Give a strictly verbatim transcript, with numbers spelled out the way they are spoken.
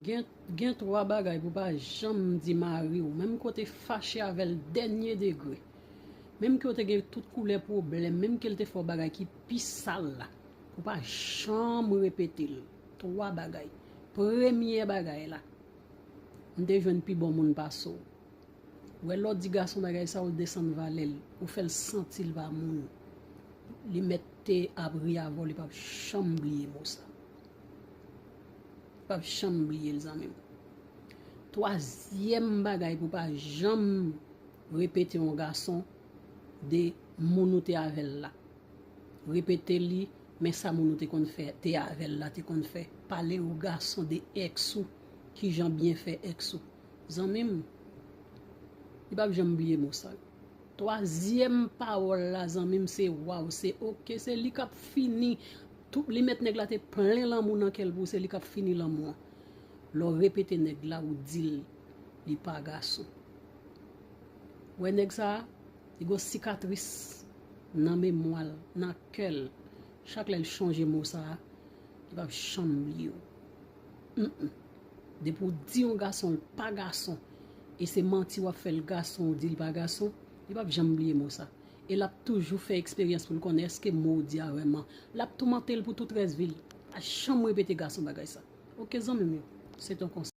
Gen, gen twa bagay pou pa janm di mari w, menm ke w te fache avè l dènye degre, menm ke w te gen tout koulè pwoblèm, menm ke l te fè w bagay ki pi sal la, pou pa janm repete l. Twa bagay. Premye bagay la, m te jwenn pi bon moun pase w. Ou wè lè w di gason bagay sa, ou desann valè l, ou fè l santi l pa moun. Li mèt te ap ri avè w, li p ap janm bliye mo sa. Li p ap janm bliye l, zanmi m. Twazyèm bagay pou pa janm repete yon gason de moun ou te avè l la. Repete li, men sa moun ou te konn fè, te avè l la te konn fè. Pale yon gason de èks ou, kijan byen fè èks ou. Zanmi m, li p ap janm bliye mo sa yo. Twazyèm pawòl la, zanmi m, se waw, se oke, se li k ap fini. Tout, li mèt nèg la te plen lanmou nan kè l pou ou, se li k ap fini lanmou an. Lè w repete nèg la, ou di l, li pa gason. Wè nèg sa a, li gon sikatris nan memwa l, nan kè l. Chak lè l chonje mo sa a, li p ap janm bliye w. Mm, mm. Depi w di yon gason l pa gason, e se manti w ap fè l gason, ou di l pa gason, li p ap janm bliye mo sa. E l ap toujou fè eksperyans pou l konnen èske mo w di a vrèman. L ap toumante l pou tout rès vi l. Pa janm repete gason bagay sa. Oke, zanmi m yo, se te yon konsèy.